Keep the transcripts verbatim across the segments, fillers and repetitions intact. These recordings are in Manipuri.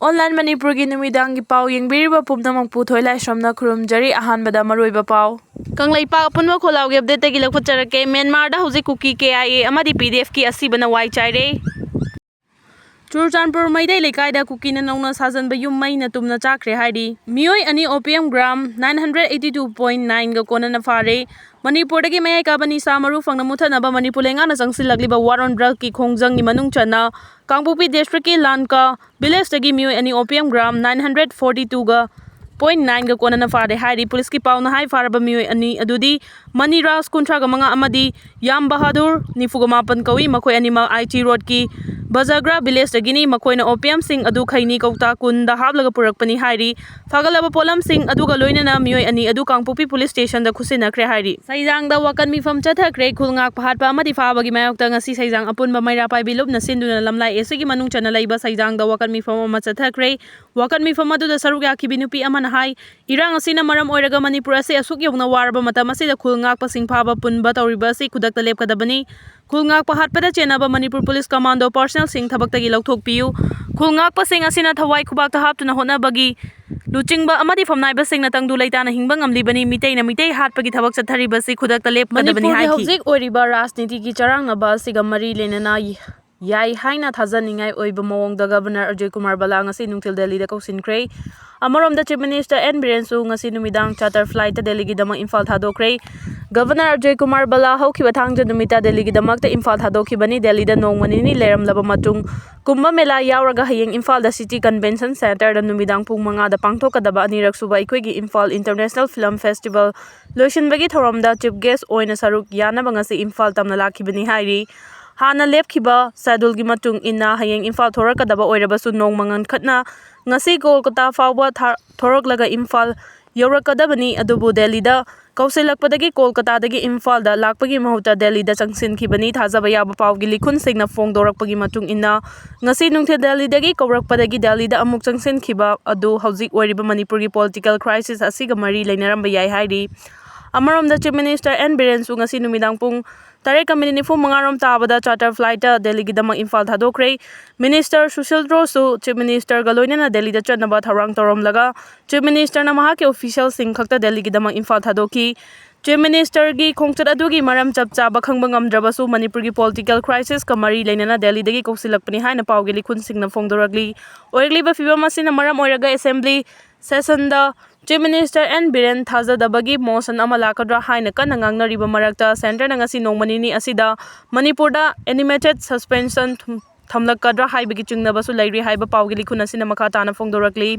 ꯑꯣꯟꯂꯥꯏꯟ ꯃꯅꯤꯄꯨꯔꯒꯤ ꯅꯨꯃꯤꯗꯥꯡꯒꯤ ꯄꯥꯎ ꯌꯦꯡꯕꯤꯔꯤꯕ ꯄꯨꯝꯅꯃꯛꯄꯨ ꯊꯣꯏꯂꯥꯏꯁ꯭ꯔꯝꯅ ꯈꯨꯔꯨꯝꯖꯔꯤ꯫ ꯑꯍꯥꯟꯕꯗ ꯃꯔꯨꯑꯣꯏꯕ ꯄꯥꯎ꯫ ꯀꯪꯂꯩꯄꯥꯛ ꯑꯄꯨꯟꯕ ꯈꯣꯜꯂꯥꯎꯒꯤ ꯑꯞꯗꯦꯠꯇꯒꯤ ꯂꯧꯈꯠꯆꯔꯛꯀꯦ꯫ ꯃ꯭ꯌꯥꯟꯃꯥꯔꯗ ꯍꯧꯖꯤꯛ ꯀꯨꯀꯤ ꯀꯦ ꯑꯥꯏ ꯑꯦ ꯑꯃꯗꯤ ꯄꯤ ꯗꯤ ꯑꯦꯐꯀꯤ ꯑꯁꯤꯕꯅ ꯋꯥꯏ ꯆꯥꯏꯔꯦ꯫ ꯆꯨꯔꯆꯥꯟꯄꯨꯔ ꯃꯩꯇꯩ ꯂꯩꯀꯥꯏꯗ ꯀꯨꯀꯤꯅ ꯅꯧꯅ ꯁꯥꯖꯟꯕ ꯌꯨꯝ ꯃꯩꯅ ꯇꯨꯝꯅ ꯆꯥꯛꯈ꯭ꯔꯦ ꯍꯥꯏꯔꯤ꯫ ꯃꯤꯑꯣꯏ ꯑꯅꯤ opium gram nine hundred eighty two point nine ꯒ ꯀꯣꯟꯅꯅ ꯐꯥꯔꯦ꯫ ꯃꯅꯤꯄꯨꯔꯗꯒꯤ ꯃꯌꯥꯏ ꯀꯥꯕ ꯅꯤꯁꯥ ꯃꯔꯨ ꯐꯪꯅ ꯃꯨꯠꯊꯠꯅꯕ ꯃꯅꯤꯄꯨꯔ ꯂꯩꯉꯥꯛꯅ ꯆꯪꯁꯤꯜꯂꯛꯂꯤꯕ war on drug ꯀꯤ ꯈꯣꯡꯖꯪꯒꯤ ꯃꯅꯨꯡ ꯆꯟꯅ ꯀꯥꯡꯄꯣꯛꯄꯤ district ꯀꯤ ꯂꯥꯟꯀꯥ village ꯇꯒꯤ ꯃꯤꯑꯣꯏ ꯑꯅꯤ opium gram nine hundred forty two ꯒ point nine ꯒ ꯀꯣꯟꯅꯅ ꯐꯥꯔꯦ ꯍꯥꯏꯔꯤ꯫ ꯄꯨꯂꯤꯁꯀꯤ ꯄꯥꯎꯅ ꯍꯥꯏ, ꯐꯥꯔꯕ ꯃꯤꯑꯣꯏ ꯑꯅꯤ ꯑꯗꯨꯗꯤ ꯃꯅꯤꯔꯥꯖ ꯀꯨꯟꯊ꯭ꯔꯥꯒ ꯃꯉꯥ ꯑꯃꯗꯤ ꯌꯥꯝ ꯕꯍꯥꯗꯨꯔ ꯅꯤꯐꯨꯒ ꯃꯥꯄꯟ ꯀꯧꯏ꯫ ꯃꯈꯣꯏ ꯑꯅꯤꯃꯛ ꯑꯥꯏ ꯆꯤ ꯔꯣꯗꯀꯤ ꯕꯖꯒ꯭ꯔꯥ village ꯇꯒꯤꯅꯤ꯫ ꯃꯈꯣꯏꯅ ꯑꯣꯄꯤꯌꯝꯁꯤꯡ ꯑꯗꯨ ꯈꯩꯅꯤ ꯀꯧꯇꯥ ꯀꯨꯟꯗ ꯍꯥꯞꯂꯒ ꯄꯨꯔꯛꯄꯅꯤ ꯍꯥꯏꯔꯤ꯫ ꯐꯥꯒꯠꯂꯕ ꯄꯣꯠꯂꯝꯁꯤꯡ ꯑꯗꯨꯒ ꯂꯣꯏꯅꯅ ꯃꯤꯑꯣꯏ ꯑꯅꯤ ꯑꯗꯨ ꯀꯥꯡꯄꯣꯛꯄꯤ police station ꯗ ꯈꯨꯠꯁꯤꯟꯅꯈ꯭ꯔꯦ ꯍꯥꯏꯔꯤ꯫ ꯁꯩꯖꯥꯡꯗ ꯋꯥꯀꯠ ꯃꯤꯐꯝ ꯆꯠꯊꯈ꯭ꯔꯦ꯫ ꯈꯨꯜ ꯉꯥꯛꯄ ꯍꯥꯠꯄ ꯑꯃꯗꯤ ꯐꯥꯕꯒꯤ ꯃꯥꯌꯣꯛꯇ ꯉꯁꯤ ꯁꯩꯖꯥꯡ ꯑꯄꯨꯟꯕ ꯃꯩꯔꯥ ꯄꯥꯏꯕꯤ ꯂꯨꯞꯅ ꯁꯤꯟꯗꯨꯅ ꯂꯝꯂꯥꯏ ꯑꯦ ꯁꯤ ꯒꯤ ꯃꯅꯨꯡ ꯆꯟꯅ ꯂꯩꯕ ꯁꯩꯖꯥꯡꯗ ꯋꯥꯀꯠ ꯃꯤꯐꯝ ꯑꯃ ꯆꯠꯊꯈ꯭ꯔꯦ꯫ ꯋꯥꯀꯠ ꯃꯤꯐꯝ ꯑꯗꯨꯗ ꯁꯔꯨꯛ ꯌꯥꯈꯤꯕꯤ ꯅꯨꯄꯤ ꯑꯃꯅ ꯍꯥꯏ, ꯏꯔꯥꯡ ꯑꯁꯤꯅ ꯃꯔꯝ ꯑꯣꯏꯔꯒ ꯃꯅꯤꯄꯨꯔ ꯑꯁꯤ ꯑꯁꯨꯛ ꯌꯧꯅ ꯋꯥꯔꯕ ꯃꯇꯝ ꯑꯁꯤꯗ ꯈꯨꯜ ꯉꯥꯛꯄꯁꯤꯡ ꯐꯥꯕ ꯄꯨꯟꯕ ꯇꯧꯔꯤꯕ ꯑꯁꯤ ꯈꯨꯗꯛꯇ ꯂꯦꯞꯀꯗꯕꯅꯤ꯫ ꯈꯨꯜ ꯉꯥꯛꯄ ꯍꯥꯠꯄꯗ ꯆꯦꯟꯅꯕ ꯃꯅꯤꯄꯨꯔ police commando personnel ꯁꯤꯡ ꯊꯕꯛꯇꯒꯤ ꯂꯧꯊꯣꯛꯄꯤꯌꯨ꯫ ꯈꯨꯜ ꯉꯥꯛꯄꯁꯤꯡ ꯑꯁꯤꯅ ꯊꯋꯥꯏ ꯈꯨꯕꯥꯛꯇ ꯍꯥꯞꯇꯨꯅ ꯍꯣꯠꯅꯕꯒꯤ ꯂꯨꯆꯤꯡꯕ ꯑꯃꯗꯤ ꯐꯝꯅꯥꯏꯕꯁꯤꯡꯅ ꯇꯪꯗꯨ ꯂꯩꯇꯥꯅ ꯍꯤꯡꯕ ꯉꯝꯂꯤꯕꯅꯤ꯫ ꯃꯤꯇꯩꯅ ꯃꯤꯇꯩ ꯍꯥꯠꯄꯒꯤ ꯊꯕꯛ ꯆꯠꯊꯔꯤꯕꯁꯤ ꯈꯨꯗꯛꯇ ꯂꯦꯞꯀꯗꯕꯅꯤ ꯃꯅꯤꯄꯨꯔꯒꯤ ꯍꯥꯏꯈꯤ꯫ ꯍꯧꯖꯤꯛ ꯑꯣꯏꯔꯤꯕ ꯔꯥꯖꯅꯤꯇꯤꯒꯤ ꯆꯔꯥꯡꯅꯕ ꯑꯁꯤꯒ ꯃꯔꯤ ꯂꯩꯅꯅ ꯌꯥꯏ ꯍꯥꯏꯅ ꯊꯥꯖꯅꯤꯡꯉꯥꯏ ꯑꯣꯏꯕ ꯃꯑꯣꯡꯗ Governor ꯑꯖꯣꯏ ꯀꯨꯃꯥꯔ ꯕꯂꯥ ꯉꯁꯤ ꯅꯨꯡꯊꯤꯜ ꯗꯦꯜꯂꯤꯗ ꯀꯧꯁꯤꯟꯈ꯭ꯔꯦ꯫ ꯑꯃꯔꯣꯝꯗ Chief Minister ꯑꯦꯟ ꯕꯤꯔꯦꯟꯁꯨ ꯉꯁꯤ ꯅꯨꯃꯤꯗꯥꯡ charter flight ꯗꯦꯜꯂꯤꯒꯤꯗꯃꯛ Imphal ꯊꯥꯗꯣꯛꯈ꯭ꯔꯦ꯫ Governor Ajoy Kumar ꯕꯂꯥ ꯍꯧꯈꯤꯕ ꯊꯥꯡꯖ ꯅꯨꯃꯤꯠꯇ ꯗꯦꯜꯂꯤꯒꯤꯗꯃꯛꯇ ꯏꯝꯐꯥꯜ ꯊꯥꯗꯣꯛꯈꯤꯕꯅꯤ꯫ ꯗꯦꯜꯂꯤꯗ ꯅꯣꯡꯃ ꯅꯤꯅꯤ ꯂꯩꯔꯝꯂꯕ ꯃꯇꯨꯡ ꯀꯨꯝꯚ ꯃꯦꯂꯥ ꯌꯥꯎꯔꯒ ꯍꯌꯦꯡ ꯏꯝꯐꯥꯜꯗ City Convention Centre ꯗ ꯅꯨꯃꯤꯗꯥꯡ ꯄꯨꯡ ꯃꯉꯥꯗ ꯄꯥꯡꯊꯣꯛꯀꯗꯕ ꯑꯅꯤꯔꯛ ꯁꯨꯕ ꯑꯩꯈꯣꯏꯒꯤ Imphal International Film Festival ꯂꯣꯏꯁꯤꯟꯕꯒꯤ ꯊꯧꯔꯝꯗ chief guest ꯑꯣꯏꯅ ꯁꯔꯨꯛ ꯌꯥꯅꯕ ꯉꯁꯤ ꯏꯝꯐꯥꯜ ꯇꯝꯅ ꯂꯥꯛꯈꯤꯕꯅꯤ ꯍꯥꯏꯔꯤ꯫ ꯍꯥꯟꯅ ꯂꯦꯞꯈꯤꯕ scheduleꯒꯤ ꯃꯇꯨꯡ ꯏꯟꯅ ꯍꯌꯦꯡ ꯏꯝꯐꯥꯜ ꯊꯣꯔꯛꯀꯗꯕ ꯑꯣꯏꯔꯕꯁꯨ ꯅꯣꯡꯃ ꯉꯟꯈꯠꯅ ꯉꯁꯤ ꯀꯣꯜꯀꯇꯥ ꯐꯥꯎꯕ ꯊꯥ-, ꯊꯣꯔꯛꯂꯒ ꯏꯝꯐꯥꯜ ꯌꯧꯔꯛꯀꯗꯕꯅꯤ꯫ ꯑꯗꯨꯕꯨ ꯗꯦꯜꯂꯤꯗ ꯀꯧꯁꯤꯜꯂꯛꯄꯗꯒꯤ ꯀꯣꯜꯀꯇꯥꯗꯒꯤ ꯏꯝꯐꯥꯜꯗ ꯂꯥꯛꯄꯒꯤ ꯃꯍꯨꯠꯇ ꯗꯦꯜꯂꯤꯗ ꯆꯪꯁꯤꯟꯈꯤꯕꯅꯤ꯫ ꯊꯥꯖꯕ ꯌꯥꯕ ꯄꯥꯎꯒꯤ ꯂꯤꯈꯨꯟꯁꯤꯡꯅ ꯐꯣꯡꯗꯣꯔꯛꯄꯒꯤ ꯃꯇꯨꯡ ꯏꯟꯅ ꯉꯁꯤ ꯅꯨꯡꯊꯤꯜ ꯗꯦꯜꯂꯤꯗꯒꯤ ꯀꯧꯔꯛꯄꯗꯒꯤ ꯗꯦꯜꯂꯤꯗ ꯑꯃꯨꯛ ꯆꯪꯁꯤꯟꯈꯤꯕ ꯑꯗꯨ ꯍꯧꯖꯤꯛ ꯑꯣꯏꯔꯤꯕ ꯃꯅꯤꯄꯨꯔꯒꯤ political crisis ꯑꯁꯤꯒ ꯃꯔꯤ ꯂꯩꯅꯔꯝꯕ ꯌꯥꯏ ꯍꯥꯏꯔꯤ꯫ ꯑꯃꯔꯣꯝꯗ Chief Minister ꯑꯦꯟ ꯕꯤꯔꯦꯟꯁꯨ ꯉꯁꯤ ꯅꯨꯃꯤꯗꯥꯡ ꯄꯨꯡ ꯇꯔꯦꯠꯀ ꯃꯤꯅꯤꯠ ꯅꯤꯐꯨ ꯃꯉꯥꯔꯣꯝ ꯇꯥꯕꯗ charter flightꯇ ꯗꯦꯜꯂꯤꯒꯤꯗꯃꯛ Imphal ꯊꯥꯗꯣꯛꯈ꯭ꯔꯦ꯫ Minister Sushil ꯗ꯭ꯔꯣꯁꯨ Chief Ministerꯒ ꯂꯣꯏꯅꯅ ꯗꯦꯜꯂꯤꯗ ꯆꯠꯅꯕ ꯊꯧꯔꯥꯡ ꯇꯧꯔꯝꯂꯒ, Chief Ministerꯅ ꯃꯍꯥꯛꯀꯤ officialꯁꯤꯡ ꯈꯛꯇ ꯗꯦꯜꯂꯤꯒꯤꯗꯃꯛ ꯏꯝꯐꯥꯜ ꯊꯥꯗꯣꯛꯈꯤ꯫ Chief Ministerꯒꯤ ꯈꯣꯡꯆꯠ ꯑꯗꯨꯒꯤ ꯃꯔꯝ ꯆꯞ ꯆꯥꯕ ꯈꯪꯕ ꯉꯝꯗ꯭ꯔꯕꯁꯨ, ꯃꯅꯤꯄꯨꯔꯒꯤ politicalꯒ ꯃꯔꯤ ꯂꯩꯅꯅ ꯗꯦꯜꯂꯤꯗꯒꯤ ꯀꯧꯁꯤꯜꯂꯛꯄꯅꯤ ꯍꯥꯏꯅ ꯄꯥꯎꯒꯤ ꯂꯤꯈꯨꯟꯁꯤꯡꯅ ꯐꯣꯡꯗꯣꯔꯛꯂꯤ꯫ ꯑꯣꯏꯔꯛꯂꯤꯕ ꯐꯤꯕꯝ ꯑꯁꯤꯅ ꯃꯔꯝ ꯑꯣꯏꯔꯒ assembly sessionꯗ Chief Minister N Biren ꯊꯥꯖꯗꯕꯒꯤ motion ꯑꯃ ꯂꯥꯛꯀꯗ꯭ꯔꯥ ꯍꯥꯏꯅ ꯀꯟꯅ ꯉꯥꯡꯅꯔꯤꯕ ꯃꯔꯛꯇ, centreꯅ ꯉꯁꯤ ꯅꯣꯡꯃ ꯅꯤꯅꯤ ꯑꯁꯤꯗ ꯃꯅꯤꯄꯨꯔꯗ animated suspension ꯊꯝ-, ꯊꯝꯂꯛꯀꯗ꯭ꯔꯥ ꯍꯥꯏꯕꯒꯤ ꯆꯤꯡꯅꯕꯁꯨ ꯂꯩꯔꯤ ꯍꯥꯏꯕ ꯄꯥꯎꯒꯤ ꯂꯤꯈꯨꯟ ꯑꯁꯤꯅ ꯃꯈꯥ ꯇꯥꯅ ꯐꯣꯡꯗꯣꯔꯛꯂꯤ꯫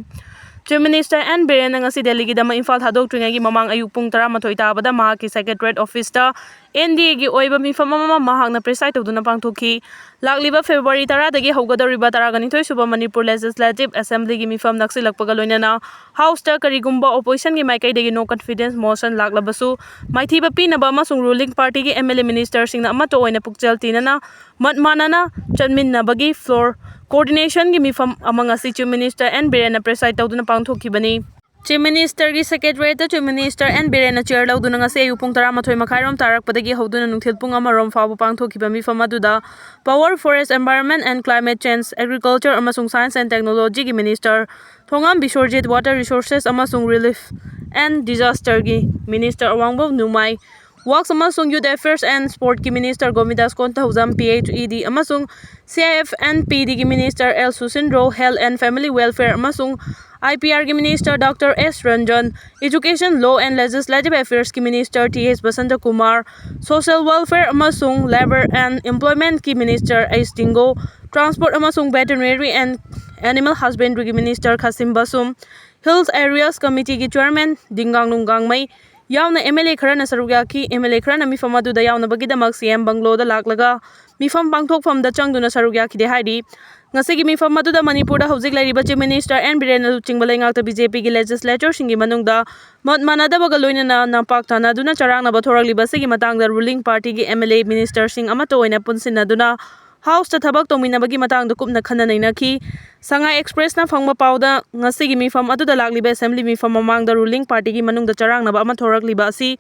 Chief Minister N ꯕꯤꯔꯦꯟꯅ ꯉꯁꯤ ꯗꯦꯜꯂꯤꯒꯤꯗꯃꯛ ꯏꯝꯐꯥꯜ ꯊꯥꯗꯣꯛꯇ꯭ꯔꯤꯉꯩꯒꯤ ꯃꯃꯥꯡ ꯑꯌꯨꯛ ꯄꯨꯡ ꯇꯔꯥꯃꯥꯊꯣꯏ ꯇꯥꯕꯗ ꯃꯍꯥꯛꯀꯤ Secretariat officeꯇ NDAꯒꯤ ꯑꯣꯏꯕ ꯃꯤꯐꯝ ꯑꯃ ꯃꯍꯥꯛꯅ preside ꯇꯧꯗꯨꯅ ꯄꯥꯡꯊꯣꯛꯈꯤ꯫ ꯂꯥꯛꯂꯤꯕ February ꯇꯔꯥꯗꯒꯤ ꯍꯧꯒꯗꯧꯔꯤꯕ ꯇꯔꯥꯒ ꯅꯤꯊꯣꯏ ꯁꯨꯕ ꯃꯅꯤꯄꯨꯔ Legislative Assemblyꯒꯤ ꯃꯤꯐꯝ ꯅꯛꯁꯤꯜꯂꯛꯄꯒ ꯂꯣꯏꯅꯅ Houseꯇ ꯀꯔꯤꯒꯨꯝꯕ oppositionꯒꯤ ꯃꯥꯏꯀꯩꯗꯒꯤ no confidence motion ꯂꯥꯛꯂꯕꯁꯨ, ꯃꯥꯏꯊꯤꯕ ꯄꯤꯅꯕ ꯑꯃꯁꯨꯡ ruling partyꯒꯤ MLA ministerꯁꯤꯡꯅ ꯑꯃꯠꯇ ꯑꯣꯏꯅ ꯄꯨꯛꯆꯦꯜ ꯇꯤꯟꯅꯅ ꯃꯠ ꯃꯥꯟꯅꯅ ꯆꯠꯃꯤꯟꯅꯕꯒꯤ floor coordinationꯒꯤ ꯃꯤꯐꯝ ꯑꯃ ꯉꯁꯤ Chief Minister N ꯕꯤꯔꯦꯟꯅ preside ꯇꯧꯗꯨꯅ ꯄꯥꯡꯊꯣꯛꯈꯤꯕꯅꯤ꯫ Chief Ministerꯒꯤ Secretariatꯇ Chief Minister N ꯕꯤꯔꯦꯟꯅ chair ꯂꯧꯗꯨꯅ ꯉꯁꯤ ꯑꯌꯨꯛ ꯄꯨꯡ ꯇꯔꯥꯃꯥꯊꯣꯏ ꯃꯈꯥꯏꯔꯣꯝ ꯇꯥꯔꯛꯄꯗꯒꯤ ꯍꯧꯗꯨꯅ ꯅꯨꯡꯊꯤꯜ ꯄꯨꯡ ꯑꯃꯔꯣꯝ ꯐꯥꯎꯕ ꯄꯥꯡꯊꯣꯛꯈꯤꯕ ꯃꯤꯐꯝ ꯑꯗꯨꯗ Power, Forest, Environment and Climate Change, Agriculture ꯑꯃꯁꯨꯡ Science and Technologyꯒꯤ Minister Thongam ꯕꯤꯁ꯭ꯋꯔꯖꯤꯠ, Water Resources ꯑꯃꯁꯨꯡ Relief and Disasterꯒꯤ Minister ꯑꯋꯥꯡꯕꯝ ꯅꯨꯡꯃꯥꯏ, Works ꯑꯃꯁꯨꯡ Youth Affairs and Sportꯀꯤ Minister ꯒꯣꯕꯤꯟꯗꯥꯁ Konthoujam, PHED ꯑꯃꯁꯨꯡ CIF and PDꯒꯤ Minister L ꯁꯨꯁꯤꯟꯗ꯭ꯔꯣ, Health and Family Welfare ꯑꯃꯁꯨꯡ IPRꯒꯤ Minister Doctor S Ranjan, Education, Law and Legislative Affairsꯀꯤ Minister Th Basanta Kumar, Social Welfare ꯑꯃꯁꯨꯡ Labour and Employmentꯀꯤ Minister H ꯇꯤꯡꯒꯣ, Transport ꯑꯃꯁꯨꯡ Veterinary and Animal Husbandryꯒꯤ Minister ꯈꯥꯁꯤꯝ ꯕꯥꯁꯨꯝ, Hills Areas Committeeꯒꯤ Chairman ꯗꯤꯡꯒꯥꯡꯅꯨꯡ ꯒꯥꯡꯃꯩ ꯌꯥꯎꯅ MLA ꯈꯔꯅ ꯁꯔꯨꯛ ꯌꯥꯈꯤ꯫ MLA ꯈꯔꯅ ꯃꯤꯐꯝ ꯑꯗꯨꯗ ꯌꯥꯎꯅꯕꯒꯤꯗꯃꯛ CM ꯕꯪꯒ꯭ꯂꯣꯗ ꯂꯥꯛꯂꯒ ꯃꯤꯐꯝ ꯄꯥꯡꯊꯣꯛꯐꯝꯗ ꯆꯪꯗꯨꯅ ꯁꯔꯨꯛ ꯌꯥꯈꯤꯗꯦ ꯍꯥꯏꯔꯤ꯫ ꯉꯁꯤꯒꯤ ꯃꯤꯐꯝ ꯑꯗꯨꯗ ꯃꯅꯤꯄꯨꯔꯗ ꯍꯧꯖꯤꯛ ꯂꯩꯔꯤꯕ Chief Minister N ꯕꯤꯔꯦꯟꯅ ꯂꯨꯆꯤꯡꯕ ꯂꯩꯉꯥꯛꯇ BJPꯒꯤ legislatorꯁꯤꯡꯒꯤ ꯃꯅꯨꯡꯗ ꯃꯣꯠ ꯃꯥꯟꯅꯗꯕꯒ ꯂꯣꯏꯅꯅ ꯅꯝꯄꯥꯛ ꯇꯥꯟꯅꯗꯨꯅ ꯆꯔꯥꯡꯅꯕ ꯊꯣꯔꯛꯂꯤꯕ ꯑꯁꯤꯒꯤ ꯃꯇꯥꯡꯗ ruling partyꯒꯤ MLA ministerꯁꯤꯡ ꯑꯃꯠꯇ ꯑꯣꯏꯅ ꯄꯨꯟꯁꯤꯟꯅꯗꯨꯅ Houseꯇ ꯊꯕꯛ ꯇꯧꯃꯤꯟꯅꯕꯒꯤ ꯃꯇꯥꯡꯗ ꯀꯨꯞꯅ ꯈꯟꯅ ꯅꯩꯅꯈꯤ꯫ Sangai Expressꯅ ꯐꯪꯕ ꯄꯥꯎꯗ, ꯉꯁꯤꯒꯤ ꯃꯤꯐꯝ ꯑꯗꯨꯗ ꯂꯥꯛꯂꯤꯕ assembly ꯃꯤꯐꯝ ꯃꯃꯥꯡꯗ ruling partyꯒꯤ ꯃꯅꯨꯡꯗ ꯆꯔꯥꯡꯅꯕ ꯑꯃ ꯊꯣꯔꯛꯂꯤꯕ ꯑꯁꯤ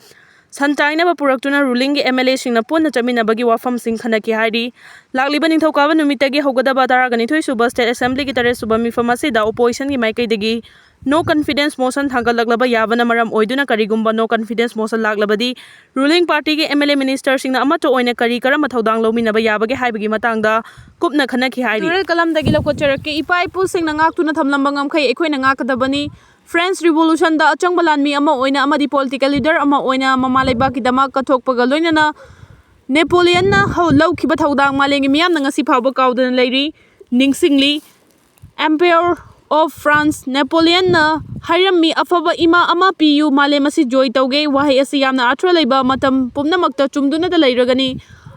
ꯁꯟ ꯆꯥꯏꯅꯕ ꯄꯨꯔꯛꯇꯨꯅ ꯔꯨꯂꯤꯡꯒꯤ ꯑꯦꯝ ꯑꯦꯜ ꯑꯦꯁꯤꯡꯅ ꯄꯨꯟꯅ ꯆꯠꯃꯤꯟꯅꯕꯒꯤ ꯋꯥꯐꯝꯁꯤꯡ ꯈꯟꯅꯈꯤ ꯍꯥꯏꯔꯤ꯫ ꯂꯥꯛꯂꯤꯕ ꯅꯤꯡꯊꯧꯀꯥꯕ ꯅꯨꯃꯤꯠꯇꯒꯤ ꯍꯧꯒꯗꯕ ꯇꯔꯥꯒ ꯅꯤꯊꯣꯏ ꯁꯨꯕ ꯁ꯭ꯇꯦꯠ ꯑꯦꯁꯦꯝꯕ꯭ꯂꯤꯒꯤ ꯇꯔꯦꯠ ꯁꯨꯕ ꯃꯤꯐꯝ ꯑꯁꯤꯗ ꯑꯣꯄꯣꯖꯤꯁꯟꯒꯤ ꯃꯥꯏꯀꯩꯗꯒꯤ ꯅꯣ ꯀꯟꯐꯤꯗꯦꯟꯁ ꯃꯣꯁꯟ ꯊꯥꯡꯒꯠꯂꯛꯂꯕ ꯌꯥꯕꯅ ꯃꯔꯝ ꯑꯣꯏꯗꯨꯅ ꯀꯔꯤꯒꯨꯝꯕ ꯅꯣ ꯀꯟꯐꯤꯗꯦꯟꯁ ꯃꯣꯁꯟ ꯂꯥꯛꯂꯕꯗꯤ ꯔꯨꯂꯤꯡ ꯄꯥꯔꯇꯤꯒꯤ ꯑꯦꯝ ꯑꯦꯜ ꯑꯦ ꯃꯤꯅꯤꯁꯇꯔꯁꯤꯡꯅ ꯑꯃꯠꯇ ꯑꯣꯏꯅ ꯀꯔꯤ ꯀꯔꯝꯕ ꯊꯧꯗꯥꯡ ꯂꯧꯃꯤꯟꯅꯕ ꯌꯥꯕꯒꯦ ꯍꯥꯏꯕꯒꯤ ꯃꯇꯥꯡꯗ ꯀꯨꯞꯅ ꯈꯟꯅꯈꯤ ꯍꯥꯏꯔꯤ꯫ ꯇꯨꯔꯦꯜ ꯀꯂꯝꯗꯒꯤ ꯂꯧꯈꯠꯆꯔꯛꯀꯦ꯫ ꯏꯄꯥ ꯏꯄꯨꯁꯤꯡꯅ ꯉꯥꯛꯇꯨꯅ ꯊꯝꯂꯝꯕ ꯉꯝꯈꯩ ꯑꯩꯈꯣꯏꯅ ꯉꯥꯛꯀꯗꯕꯅꯤ꯫ ꯐ꯭ꯔꯦꯟꯁ ꯔꯤꯚꯣꯂꯨꯁꯟꯗ ꯑꯆꯪꯕ ꯂꯥꯟꯃꯤ ꯑꯃ ꯑꯣꯏꯅ ꯑꯃꯗꯤ ꯄꯣꯂꯤꯇꯤꯀꯦꯜ ꯂꯤꯗꯔ ꯑꯃ ꯑꯣꯏꯅ ꯃꯃꯥ ꯂꯩꯕꯥꯛꯀꯤꯗꯃꯛ ꯀꯠꯊꯣꯛꯄꯒ ꯂꯣꯏꯅꯅ ꯅꯦꯄꯣꯂꯤꯌꯟꯅ ꯍꯧ-, ꯂꯧꯈꯤꯕ ꯊꯧꯗꯥꯡ ꯃꯥꯂꯦꯝꯒꯤ ꯃꯤꯌꯥꯝꯅ ꯉꯁꯤ ꯐꯥꯎꯕ ꯀꯥꯎꯗꯅ ꯂꯩꯔꯤ, ꯅꯤꯡꯁꯤꯡꯂꯤ꯫ Emperor of France ꯅꯦꯄꯣꯂꯤꯌꯟꯅ ꯍꯥꯏꯔꯝꯃꯤ, "ꯑꯐꯕ ꯏꯃꯥ ꯑꯃ ꯄꯤꯌꯨ, ꯃꯥꯂꯦꯝ ꯑꯁꯤ ꯖꯣꯏ ꯇꯧꯒꯦ"꯫ ꯋꯥꯍꯩ ꯑꯁꯤ ꯌꯥꯝꯅ ꯑꯥꯔꯊ ꯂꯩꯕ, ꯃꯇꯝ ꯄꯨꯝꯅꯃꯛꯇ ꯆꯨꯝꯗꯨꯅꯇ ꯂꯩꯔꯒꯅꯤ꯫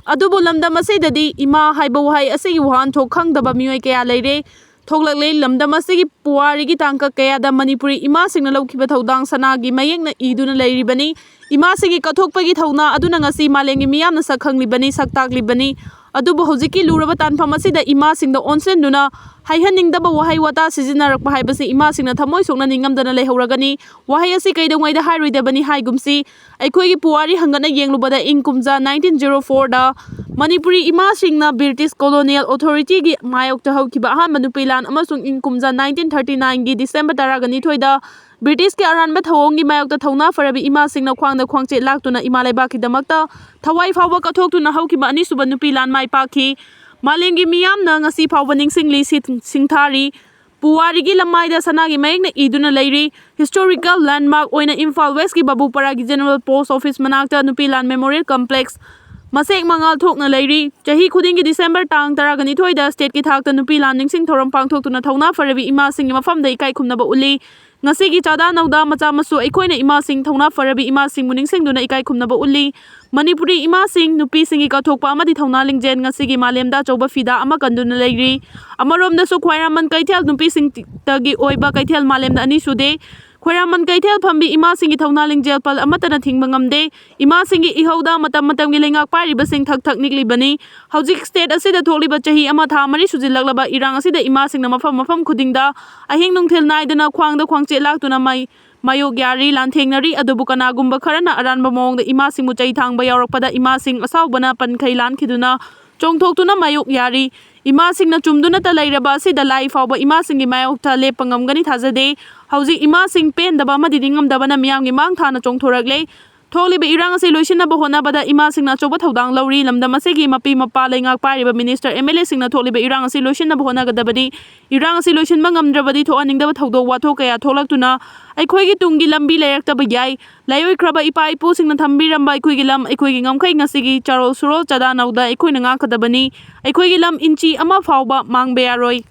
ꯑꯗꯨꯕꯨ ꯂꯝꯗꯝ ꯑꯁꯤꯗꯗꯤ ꯏꯃꯥ ꯍꯥꯏꯕ ꯋꯥꯍꯩ ꯑꯁꯤꯒꯤ ꯋꯥꯍꯟꯊꯣꯛ ꯈꯪꯗꯕ ꯃꯤꯑꯣꯏ ꯀꯌꯥ ꯂꯩꯔꯦ꯫ ꯊꯣꯛꯂꯛꯂꯦ꯫ ꯂꯝꯗꯝ ꯑꯁꯤꯒꯤ ꯄꯨꯋꯥꯔꯤꯒꯤ ꯇꯥꯡꯀꯛ ꯀꯌꯥꯗ ꯃꯅꯤꯄꯨꯔꯤ ꯏꯃꯥꯁꯤꯡꯅ ꯂꯧꯈꯤꯕ ꯊꯧꯗꯥꯡ ꯁꯅꯥꯒꯤ ꯃꯌꯦꯛꯅ ꯏꯗꯨꯅ ꯂꯩꯔꯤꯕꯅꯤ꯫ ꯏꯃꯥꯁꯤꯡꯒꯤ ꯀꯠꯊꯣꯛꯄꯒꯤ ꯊꯧꯅꯥ ꯑꯗꯨꯅ ꯉꯁꯤ ꯃꯥꯂꯦꯝꯒꯤ ꯃꯤꯌꯥꯝꯅ ꯁꯛ ꯈꯪꯂꯤꯕꯅꯤ, ꯁꯛ ꯇꯥꯛꯂꯤꯕꯅꯤ꯫ ꯑꯗꯨꯕꯨ ꯍꯧꯖꯤꯛꯀꯤ ꯂꯨꯔꯕ ꯇꯥꯟꯐꯝ ꯑꯁꯤꯗ ꯏꯃꯥꯁꯤꯡꯗ ꯑꯣꯟꯁꯤꯟꯗꯨꯅ ꯍꯥꯏꯍꯟꯅꯤꯡꯗꯕ ꯋꯥꯍꯩ ꯋꯥꯇꯥ ꯁꯤꯖꯤꯟꯅꯔꯛꯄ ꯍꯥꯏꯕꯁꯤ ꯏꯃꯥꯁꯤꯡꯅ ꯊꯃꯣꯏ ꯁꯣꯛꯅ ꯅꯤꯡꯉꯝꯗꯅ ꯂꯩꯍꯧꯔꯒꯅꯤ꯫ ꯋꯥꯍꯩ ꯑꯁꯤ ꯀꯩꯗꯧꯉꯩꯗ ꯍꯥꯏꯔꯣꯏꯗꯕꯅꯤ ꯍꯥꯏꯒꯨꯝꯁꯤ꯫ ꯑꯩꯈꯣꯏꯒꯤ ꯄꯨꯋꯥꯔꯤ ꯍꯪꯒꯠꯅ ꯌꯦꯡꯂꯨꯕꯗ ꯏꯪ ꯀꯨꯝꯖꯥ ꯅꯥꯏꯟꯇꯤꯟ ꯖꯤꯔꯣ ꯐꯣꯔꯗ ꯃꯅꯤꯄꯨꯔꯤ ꯏꯃꯥꯁꯤꯡꯅ ꯕ꯭ꯔꯤꯇꯤꯁ ꯀꯣꯂꯣꯅꯤꯌꯦꯜ ꯑꯣꯊꯣꯔꯤꯇꯤꯒꯤ ꯃꯥꯌꯣꯛꯇ ꯍꯧꯈꯤꯕ ꯑꯍꯥꯟꯕ ꯅꯨꯄꯤ ꯂꯥꯟ ꯑꯃꯁꯨꯡ ꯏꯪ ꯀꯨꯝꯖꯥ ꯅꯥꯏꯟꯇꯤꯟ ꯊꯥꯔꯇꯤ ꯅꯥꯏꯟꯒꯤ ꯗꯤꯁꯦꯝꯕꯔ ꯇꯔꯥꯒ ꯅꯤꯊꯣꯏꯗ ꯕ꯭ꯔꯤꯇꯤꯁꯀꯤ ꯑꯔꯥꯟꯕ ꯊꯧꯑꯣꯡꯒꯤ ꯃꯥꯌꯣꯛꯇ ꯊꯧꯅꯥ ꯐꯔꯕꯤ ꯏꯃꯥꯁꯤꯡꯅ ꯈ꯭ꯋꯥꯡꯗ ꯈ꯭ꯋꯥꯡꯆꯦꯠ ꯂꯥꯛꯇꯨꯅ ꯏꯃꯥ ꯂꯩꯕꯥꯛꯀꯤꯗꯃꯛꯇ ꯊꯋꯥꯏ ꯐꯥꯎꯕ ꯀꯠꯊꯣꯛꯇꯨꯅ ꯍꯧꯈꯤꯕ ꯑꯅꯤꯁꯨꯕ ꯅꯨꯄꯤ ꯂꯥꯟ ꯃꯥꯏ ꯄꯥꯛꯈꯤ꯫ ꯃꯥꯂꯦꯝꯒꯤ ꯃꯤꯌꯥꯝꯅ ꯉꯁꯤ ꯐꯥꯎꯕ ꯅꯤꯡꯁꯤꯡꯂꯤ, ꯁꯤ-, ꯁꯤꯡꯊꯥꯔꯤ꯫ ꯄꯨꯋꯥꯔꯤꯒꯤ ꯂꯃꯥꯏꯗ ꯁꯅꯥꯒꯤ ꯃꯌꯦꯛꯅ ꯏꯗꯨꯅ ꯂꯩꯔꯤ꯫ ꯍꯤꯁꯇꯣꯔꯤꯀꯦꯜ ꯂꯦꯟꯗꯃꯥꯔꯛ ꯑꯣꯏꯅ ꯏꯝꯐꯥꯜ ꯋꯦꯁꯀꯤ ꯕꯥꯕꯨꯄꯥꯔꯥꯒꯤ ꯖꯦꯅꯔꯦꯜ ꯄꯣꯁ ꯑꯣꯐꯤꯁ ꯃꯅꯥꯛꯇ ꯅꯨꯄꯤ ꯂꯥꯟ ꯃꯦꯃꯣꯔꯤꯌꯦꯜ ꯀꯝꯄ꯭ꯂꯦꯛꯁ ꯃꯁꯦꯛ ꯃꯉꯥꯜ ꯊꯣꯛꯅ ꯂꯩꯔꯤ꯫ ꯆꯍꯤ ꯈꯨꯗꯤꯡꯒꯤ ꯗꯤꯁꯦꯝꯕꯔ ꯇꯥꯡ ꯇꯔꯥꯒ ꯅꯤꯊꯣꯏꯗ ꯁ꯭ꯇꯦꯠꯀꯤ ꯊꯥꯛꯇ ꯅꯨꯄꯤ ꯂꯥꯟ ꯅꯤꯡꯁꯤꯡ ꯊꯧꯔꯝ ꯄꯥꯡꯊꯣꯛꯇꯨꯅ ꯊꯧꯅꯥ ꯐꯔꯕꯤ ꯏꯃꯥꯁꯤꯡꯒꯤ ꯃꯐꯝꯗ ꯏꯀꯥꯏ ꯈꯨꯝꯅꯕ ꯎꯠꯂꯤ꯫ ꯉꯁꯤꯒꯤ ꯆꯥꯗꯥ ꯅꯧꯗꯥ ꯃꯆꯥ ꯃꯁꯨ ꯑꯩꯈꯣꯏꯅ ꯏꯃꯥꯁꯤꯡ, ꯊꯧꯅꯥ ꯐꯔꯕꯤ ꯏꯃꯥꯁꯤꯡꯕꯨ ꯅꯤꯡꯁꯤꯡꯗꯨꯅ ꯏꯀꯥꯏ ꯈꯨꯝꯅꯕ ꯎꯠꯂꯤ꯫ ꯃꯅꯤꯄꯨꯔꯤ ꯏꯃꯥꯁꯤꯡ, ꯅꯨꯄꯤꯁꯤꯡꯒꯤ ꯀꯠꯊꯣꯛꯄ ꯑꯃꯗꯤ ꯊꯧꯅꯥ ꯂꯤꯡꯖꯦꯜ ꯉꯁꯤꯒꯤ ꯃꯥꯂꯦꯝꯗ ꯑꯆꯧꯕ ꯐꯤꯗꯥ ꯑꯃ ꯀꯟꯗꯨꯅ ꯂꯩꯔꯤ꯫ ꯑꯃꯔꯣꯝꯗꯁꯨ ꯈ꯭ꯋꯥꯏꯔꯥꯝꯕꯟ ꯀꯩꯊꯦꯜ ꯅꯨꯄꯤꯁꯤꯡꯇꯒꯤ ꯑꯣꯏꯕ ꯀꯩꯊꯦꯜ ꯃꯥꯂꯦꯝꯗ ꯑꯅꯤ ꯁꯨꯗꯦ꯫ ꯈ꯭ꯋꯥꯏꯔꯥꯝꯕꯟ ꯀꯩꯊꯦꯜ ꯐꯝꯕꯤ ꯏꯃꯥꯁꯤꯡꯒꯤ ꯊꯧꯅꯥ ꯂꯤꯡꯖꯦꯜ ꯄꯜ ꯑꯃꯠꯇꯅ ꯊꯤꯡꯕ ꯉꯝꯗꯦ꯫ ꯏꯃꯥꯁꯤꯡꯒꯤ ꯏꯍꯧꯗ ꯃꯇꯝ ꯃꯇꯝꯒꯤ ꯂꯩꯉꯥꯛ ꯄꯥꯏꯔꯤꯕꯁꯤꯡ ꯊꯛ ꯊꯛ ꯅꯤꯛꯂꯤꯕꯅꯤ꯫ ꯍꯧꯖꯤꯛ ꯁ꯭ꯇꯦꯠ ꯑꯁꯤꯗ ꯊꯣꯛꯂꯤꯕ ꯆꯍꯤ ꯑꯃ ꯊꯥ ꯃꯔꯤ ꯁꯨꯖꯤꯜꯂꯛꯂꯕ ꯏꯔꯥꯡ ꯑꯁꯤꯗ ꯏꯃꯥꯁꯤꯡꯅ ꯃꯐꯝ ꯃꯐꯝ ꯈꯨꯗꯤꯡꯗ ꯑꯍꯤꯡ ꯅꯨꯡꯊꯤꯜ ꯅꯥꯏꯗꯅ ꯈ꯭ꯋꯥꯡꯗ ꯈ꯭ꯋꯥꯡꯆꯦꯠ ꯂꯥꯛꯇꯨꯅ ꯃꯩ ꯃꯥꯌꯣꯛ ꯌꯥꯔꯤ, ꯂꯥꯟꯊꯦꯡꯅꯔꯤ꯫ ꯑꯗꯨꯕꯨ ꯀꯅꯥꯒꯨꯝꯕ ꯈꯔꯅ ꯑꯔꯥꯟꯕ ꯃꯑꯣꯡꯗ ꯏꯃꯥꯁꯤꯡꯕꯨ ꯆꯩ ꯊꯥꯡꯕ ꯌꯥꯎꯔꯛꯄꯗ ꯏꯃꯥꯁꯤꯡ ꯑꯁꯥꯎꯕꯅ ꯄꯟꯈꯩ ꯂꯥꯟꯈꯤꯗꯨꯅ ꯆꯣꯡꯊꯣꯛꯇꯨꯅ ꯃꯥꯌꯣꯛ ꯌꯥꯔꯤ꯫ ꯏꯃꯥꯁꯤꯡꯅ ꯆꯨꯝꯗꯨꯅꯇ ꯂꯩꯔꯕ ꯑꯁꯤꯗ ꯂꯥꯏ ꯐꯥꯎꯕ ꯏꯃꯥꯁꯤꯡꯒꯤ ꯃꯥꯌꯣꯛꯇ ꯂꯦꯞꯄ ꯉꯝꯒꯅꯤ ꯊꯥꯖꯗꯦ꯫ ꯍꯧꯖꯤꯛ ꯏꯃꯥꯁꯤꯡ ꯄꯦꯟꯗꯕ ꯑꯃꯗꯤ ꯅꯤꯡꯉꯝꯗꯕꯅ ꯃꯤꯌꯥꯝꯒꯤ ꯃꯥꯡ ꯊꯥꯅ ꯆꯣꯡꯊꯣꯔꯛꯂꯦ꯫ ꯊꯣꯛꯂꯤꯕ ꯏꯔꯥꯡ ꯑꯁꯤ ꯂꯣꯏꯁꯤꯟꯅꯕ ꯍꯣꯠꯅꯕꯗ ꯏꯃꯥꯁꯤꯡꯅ ꯑꯆꯧꯕ ꯊꯧꯗꯥꯡ ꯂꯧꯔꯤ꯫ ꯂꯝꯗꯝ ꯑꯁꯤꯒꯤ ꯃꯄꯤ ꯃꯄꯥ, ꯂꯩꯉꯥꯛ ꯄꯥꯏꯔꯤꯕ ꯃꯤꯅꯤꯁꯇꯔ, ꯑꯦꯝ ꯑꯦꯜ ꯑꯦꯁꯤꯡꯅ ꯊꯣꯛꯂꯤꯕ ꯏꯔꯥꯡ ꯑꯁꯤ ꯂꯣꯏꯁꯤꯟꯅꯕ ꯍꯣꯠꯅꯒꯗꯕꯅꯤ꯫ ꯏꯔꯥꯡ ꯑꯁꯤ ꯂꯣꯏꯁꯤꯟꯕ ꯉꯝꯗ꯭ꯔꯕꯗꯤ ꯊꯣꯛꯍꯟꯅꯤꯡꯗꯕ ꯊꯧꯗꯣꯛ ꯋꯥꯊꯣꯛ ꯀꯌꯥ ꯊꯣꯛꯂꯛꯇꯨꯅ ꯑꯩꯈꯣꯏꯒꯤ ꯇꯨꯡꯒꯤ ꯂꯝꯕꯤ ꯂꯩꯔꯛꯇꯕ ꯌꯥꯏ꯫ ꯂꯥꯏꯑꯣꯏꯈ꯭ꯔꯕ ꯏꯄꯥ ꯏꯄꯨꯁꯤꯡꯅ ꯊꯝꯕꯤꯔꯝꯕ ꯑꯩꯈꯣꯏꯒꯤ ꯂꯝ, ꯑꯩꯈꯣꯏꯒꯤ ꯉꯝꯈꯩ ꯉꯁꯤꯒꯤ ꯆꯥꯔꯣꯜ ꯁꯨꯔꯣꯜ ꯆꯥꯗꯥ ꯅꯧꯗ ꯑꯩꯈꯣꯏꯅ ꯉꯥꯛꯀꯗꯕꯅꯤ꯫ ꯑꯩꯈꯣꯏꯒꯤ ꯂꯝ ꯏꯟꯆꯤ ꯑꯃ ꯐꯥꯎꯕ ꯃꯥꯡꯕ ꯌꯥꯔꯣꯏ꯫